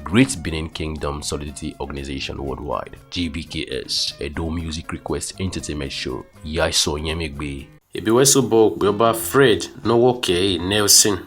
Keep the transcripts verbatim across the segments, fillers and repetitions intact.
Great Benin Kingdom Solidarity Organization Worldwide, G B K S, Edo Music Request Entertainment Show, ya eso yẹn mwẹ egbe. Ebe wẹ sobọ okpia ọba Fred ne ọ wẹ ọkiẹre Nelson,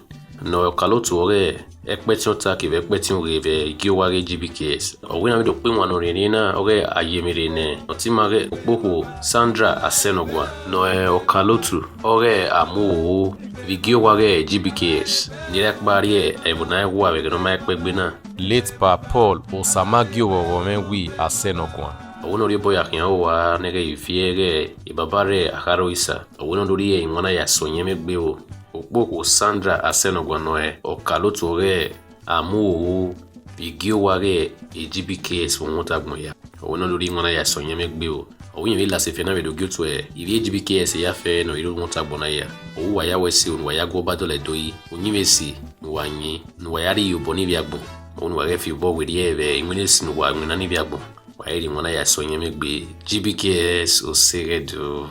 ne ọ ọkalotu ọghe ẹkpẹtin ọta kevbe ẹkpẹtin ughe vbe igie owa ghe G B K S. Ọ wẹ ne a vbe do kpe iwan ne ọ rhiẹnrhiẹn na, ọghe ayemwirri ne ọ tima ghe ukpokhuo Sandra Asenoguan, ne ọ ọkalotu ọghe amuohu vbe igie owa ghe G B K S, ne I ra kpa rhie ẹvbo ne a wa vbe ẹghẹ ne ọ ma kpẹgbe na. Late Pa Paul Osamagiọghọ ọghọmwẹ wi Asenoguan. Ọ wẹ ne ọ rhie obọ ya khian owa ne ẹghẹ i viẹ ghe baba rre Akharoisa. Ọ wẹ ne ọ do rhie iwan na ya sẹ ọyẹnmwẹ egbe o. Ukpokhuo Sandra Asenoguan ne ọ ọkalotu ọghe amuohu vbe igie owa ghe G B K S vbe Ọmọtagbọn ya. Ọ wẹ ne ọ do rhie iwan na ya sẹ ọyẹnmwẹ egbe o. Ọ wẹ irẹn vbe la sẹ efian na vbe do gie otu ivbi G B K S ya fẹ ne ọ rre Ọmọtagbọn na ya. Ọ wẹ uwa ya wẹ ẹse ne uwa ya gu Ọba dọlọ Ẹdo yi, uyinmwẹ esi ne uwa yin, ne uwa ya rhie iyobọ ne ivbi agbọn. Ọ wẹ ne uwa ghẹ fi obọ werriẹ vbe iwinna esi ne uwa winna ne ivbi agbọn. Wa i rhie iwan na ya sẹ ọyẹnmwẹ egbe, G B K S, osẹghe do.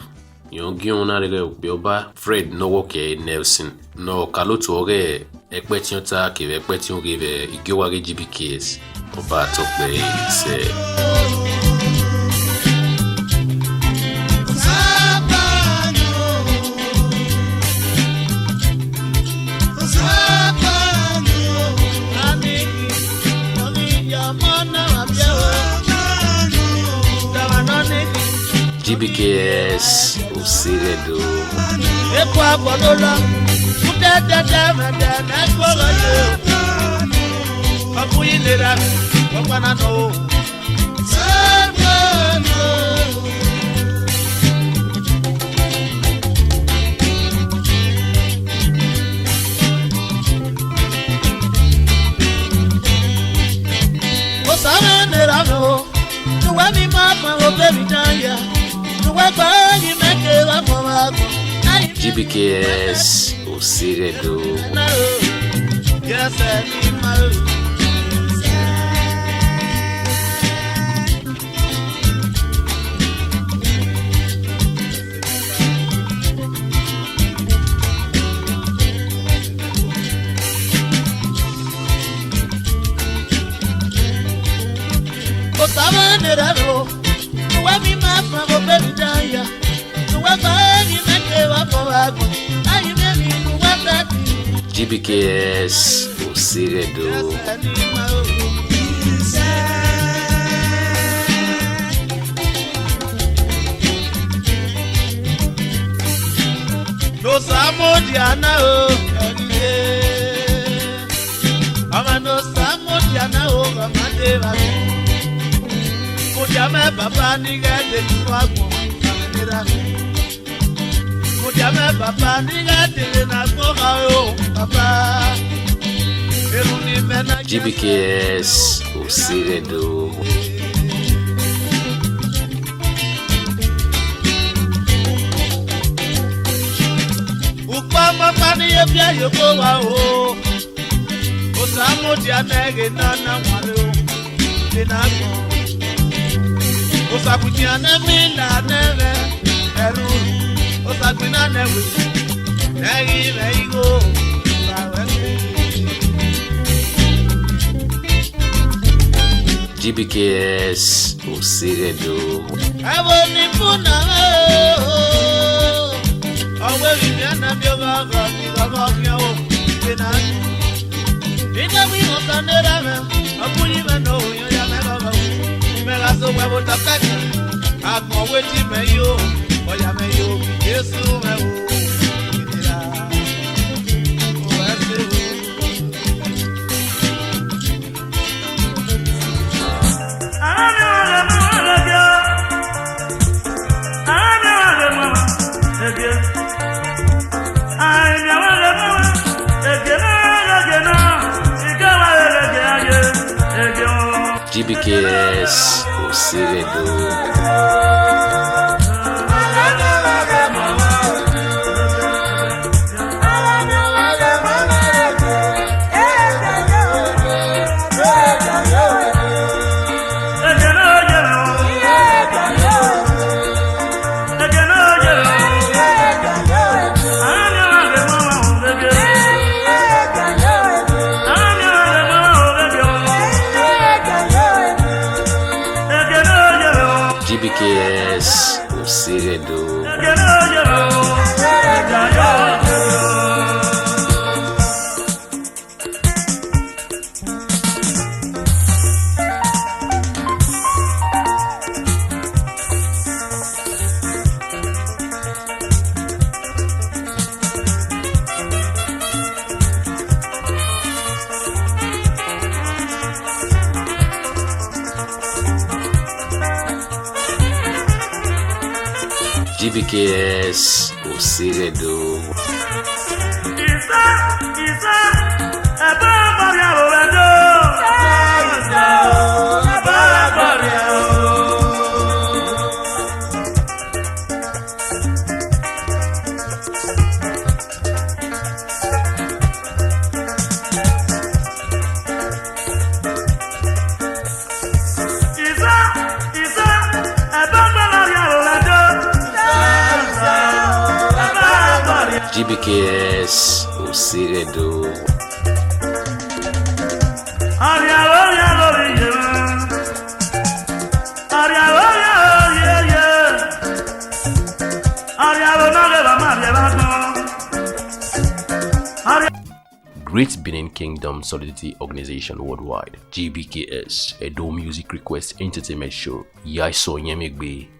Irẹn ọgiọnmwẹ na rre ghe okpia ọba Fred ne ọ wẹ ọkiẹre Nelson, ne ọ ọkalotu ọghe ẹkpẹtin ọta kevbe ẹkpẹtin ughe vbe igie owa ghe G B K S. Ọba tọ kpẹre sẹ. G B K S, osẹghe do. Eku agbọdọ la, utẹtẹtẹ mẹdẹ mẹ gbọdọ ye. Ọkùnrin lè ra, ọgbà náà nọ o. Osare ne ra o, ne uwẹ mi ma kpẹn obọ emwi dan ya, ne uwẹ gba yi mẹ ke vbe agbọn vbe agbọn. G B K S, osẹghe do. Osare ne ra o, ne uwẹ mi ma kpẹn obọ emwi dan ya. G B K S, osẹghe do. No sa mudia na o, ọmọ no sa mudia na o, ọmọ de ba. Mudia mẹ baba ni ghẹ de tu agbọn, ọmọ de ba. Mudia mẹ baba ni ghẹ dele na gbogha o, baba. Erhunmwu mẹ na G B K S, osẹghe do. Ukpa ọmọkpa ni ye bia ye ogo wa o. Osa mudia nẹghe na na wanre o, de na gbọn. Osa kujian nẹ mi la nẹghẹ ẹrhu, osa gbinna nẹ we, nẹ ghi vbe igho, ra wẹ ke. G B K S, osẹghe do. Ẹ wo ni bun na o, ọ wẹ ghi miẹn na miẹn ọghọghọ ni ọghọghọ khian o, de na gbọn. Ina wi họn ta ne ra mwẹ, ọ bun yi mwẹ ne oyan ya mwẹ ghọghọ. Mẹ gha so wẹ vbe otọ kẹkan, agbọn wẹ di mẹ yo, ọ ya mwẹ yo, Jesu mwẹ o, ìlera, o ẹse o. G B K S, osẹghe do. K S, Oseghẹdo. G B K S, Oseghẹdo. G B K S, Oseghẹdo. Great Benin Kingdom Solidarity Organization Worldwide, G B K S, Edo Music Request Entertainment Show. Ya eso yẹn miẹn egbe.